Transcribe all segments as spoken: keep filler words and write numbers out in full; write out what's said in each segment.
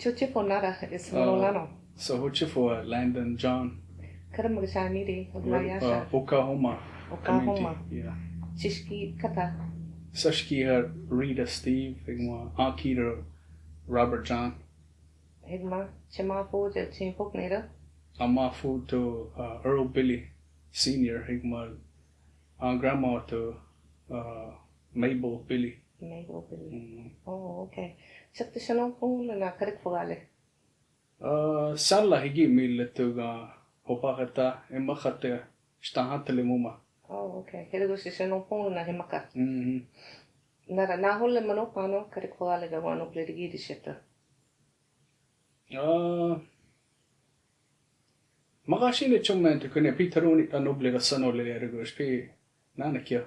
Chochifo nara is Manolano. So Chochifo, Landon John. Kara magashani de, Oklahoma. Oklahoma. Oklahoma. Yeah. Chishki kata. Sashki ha Rita Steve, higma Akira Robert John. Higma, chema fo ja chin fok nera. Ama fo to uh, Earl Billy Senior, higma uh, grandma to uh, Mabel Billy. Mabel Billy. Mm. Oh, okay. Chapta shanong pung na karik fogale. Uh, sala higi mi letuga hopakata emakata stahata lemuma. Oh, okay. Hirigo si shanong pung na hemaka. Mm-hmm. Nara nahole mano pano karik fogale ga wano bledigi di sheta. Uh, Makashini chummen to kune pi taruni anobli ga sano le ergus pi nana kio.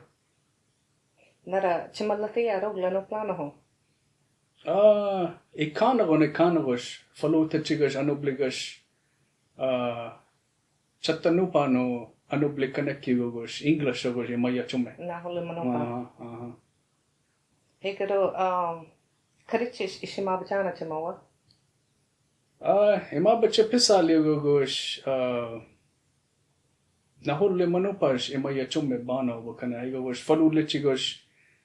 Nara chimalatia rog lano plano ho. Ah, ikana gon ikana gos, faluta chigos anobli gos, ah, chatta nupa no anobli kanaki gos, English gos, maya chumme. Nahole mano pa. Aha, aha. Hegaro, um, karichis ishima bachana chimawa. Ah, ima bache pisa liu gogos, ah, nahole manopas ima ya chumme bano bokana, i gogos falule chigos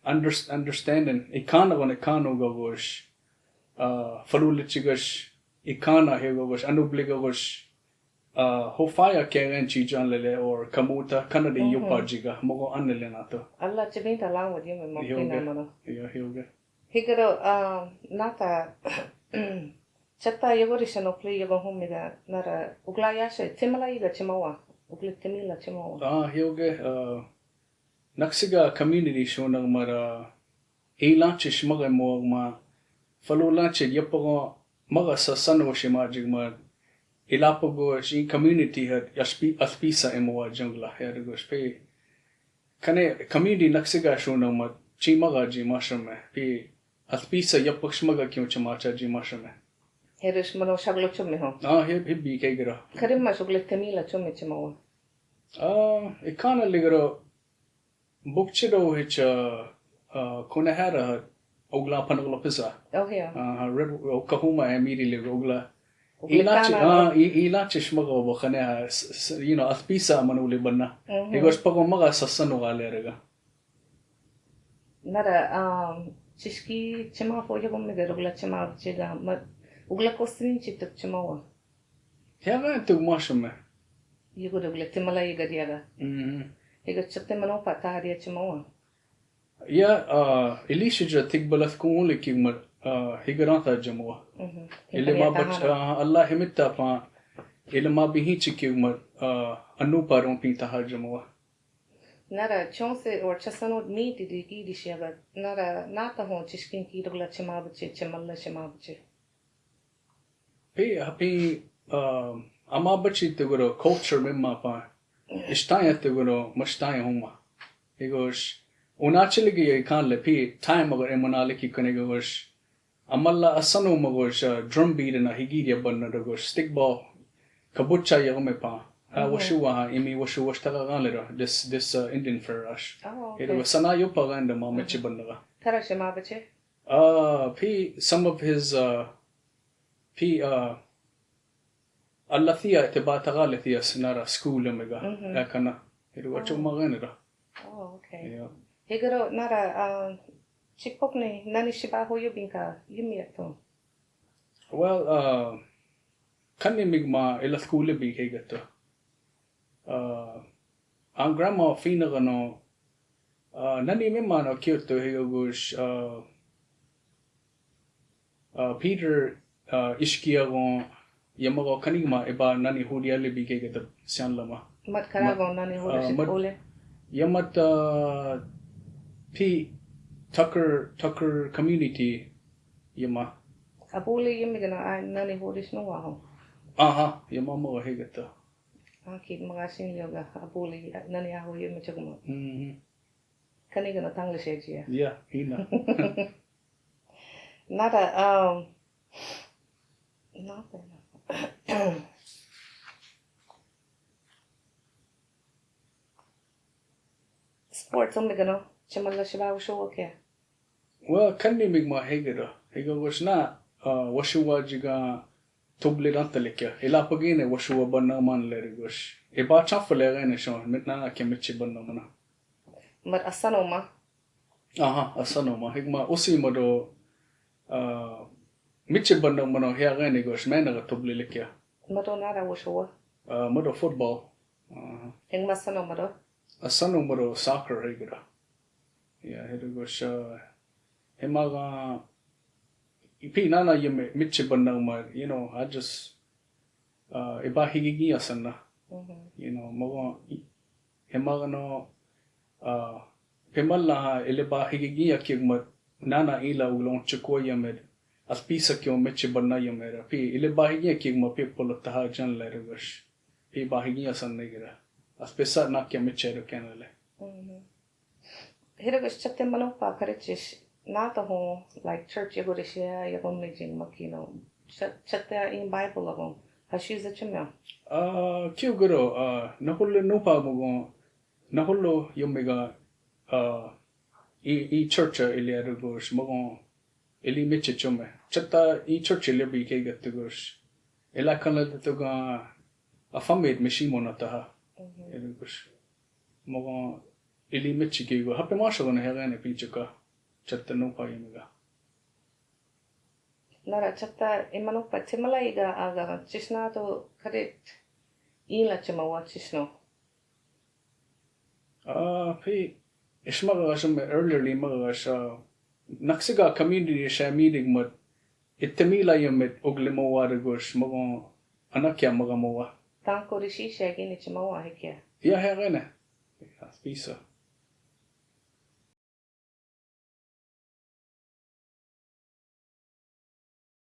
unders-, understanding, ikana gon ikano gogos, ah, falule chigos, ikana he gogos, anobli gogos, ah, hofaya kegen chijan lele or kamuta, kana de yupa jiga, mogo anele nato. Alla chibinta language yumi mo kina mano. Yo, yo, yo. Higaro, ah, nata, chatta yogori shanopli yogo humiga, nara, ugla yashe, timala yiga chimawa, ugli timila chimawa. Ah, yoge, ah, naksiga community shonang mara, ilanchi shmaga mogma, falulanchi yapago, maga sa sano shima jigma, ilapago, shi community had, yashpi, aspisa emowa jungla, hergo shpe. Kane community naksiga shonang ma, chimaga ji mashame, pi, aspisa yapak shmaga kyo chimacha ji mashame. Herish mano shaglo chumme ho. Ah, he, he bi kegra. Karim ma shugletemila chumme chimawa. Ah, ikana ligro, bukchido hicha, ah, kunahara, Ogla panagla pisa. Oh, yeah. Ah, Red, Oklahoma e miri le ogla. Ilachi, ah, ilachi shmaga bokane ha, you know, aspisa manu le banna. Igos pago maga sasano gale rega. Nara, um, chishki chima fo yago mega ogla chima chiga, ma, ogla kostin chituk chimawa. Hega tuk mashame. Yago ogla timala yaga diaga. Mhm. Hega chatte mano pata haria chimawa. Ya, ah, ilisha ja tikbalat kung uli kigmat, ah, higaranta jamoa. Ile ma bach, ah, Allah himitta pa, ile ma bihichi kigmat, ah, anu parong ping taha jamoa. Nara chonse or chasano ni di di gi di shiaga, nara nata hon chiskin ki dogla chima bache, chimalla chima bache. Pi, hapi, um, ama bachi tuguro culture mimma pa. Istaya tuguro, mastaya huma. Igos, unachi ligi ye kan le pi, time ago emunaliki kone igos. Amalla asano magos, uh, drum beat na higiri banna dogos, stick ball. Kabucha ya me pa. Ah, washu wa ha, imi washu wash taga gan le do. This, this, uh, Indian for us. Oh, okay. Ito sana yo pa ganda ma mechi banna ga. Tara shima bache? Uh, pi, some of his, uh, Pi, ah, alla tia te ba taga le tia sinara school mega. Mhm. Ekana. Iru acho maganera. Oh, okay. Yeah. Higaro nara, ah, chipok ni nani shiba hoyo binka yumi ato. Well, ah, kani migma ila school bi kegato. Ah, an grandma fina gano, ah, nani me mano kyoto higagus, ah, ah, Peter, ah, ishkia gon, yamago kanigma eba nani hudia libi kegeta sian lama. Mat karagon nani hudia ah, mat, sikole. Yamat, ah, P, Tucker, Tucker community, yama. Abuli yami gana ai nani hudia snuwa ho. Aha, yama mo hegeta. Aki magasin yoga abuli nani aho yo mechagma. Mhm. Kani gana tang le seji ya. Yeah, ina. Nada, um, nada. Sports om gano, chimala shiba usho ke. Well, kani migma hegero. Hego was na. a, washua jiga tobledantalekkia. Ilapagene washua bønnaman lerugosh. Iba chanfalere ne shon, mit nana ke michi bønnaman. Mad asano ma. Aha, asano ma. Hikma usi mado, a, michi bønnaman o hia gene gosh, mena ga toblelekkia. Mado nada washua. A, mado football. Aha. Hikma asano mado. Asano mado soccer hikida. Yeah, herugosh, a, hemaga, ipi nana yeme, michi bønnaman, you know, I just, a, iba higigiña sanna. Mhm. You know, mogo, i-, hemaga no, a, pemalaha, ileba higigiña kigmat, nana ila uglong chukwa yemed, at pisa kyo michi bønna yemed, pi, ileba higigiña kigmat, pi polo taha jan lerugosh, pi ba higigiña sanna gira, at pisa na kya michi ru kenale. Mhm. Herugosh chatte mano pa karechish nata ho, like, church yagoreshia yagom ne jing makino. Chat-, chatte in Bible agom. Hashiza chimyo. A, kiu guro, a, nahulu nupa mugo, nahulu yomega, a, i, i church a ili arugosh, mugo, ili michi chume. Chatta i church ili bi ke gatugosh. Ila kanla tuga, a famed mishimo nataha. Mhm. Erugosh. Mogo ili michi kigo. Hape masho gona hegane pinchuka. Chatta nupa yemiga. Nara chatta imanopa chimala iga aga chisna to karit inla chimawa chisno. A, pi, ishmaga gashme earlier li maga gasha. Naksiga community sha meeting mat. Itemila yemet oglimowa de gosh, mogo anakya maga mowa. Tanko rishi shagini chimawa hekya. Ya hegane. Ya, pisa.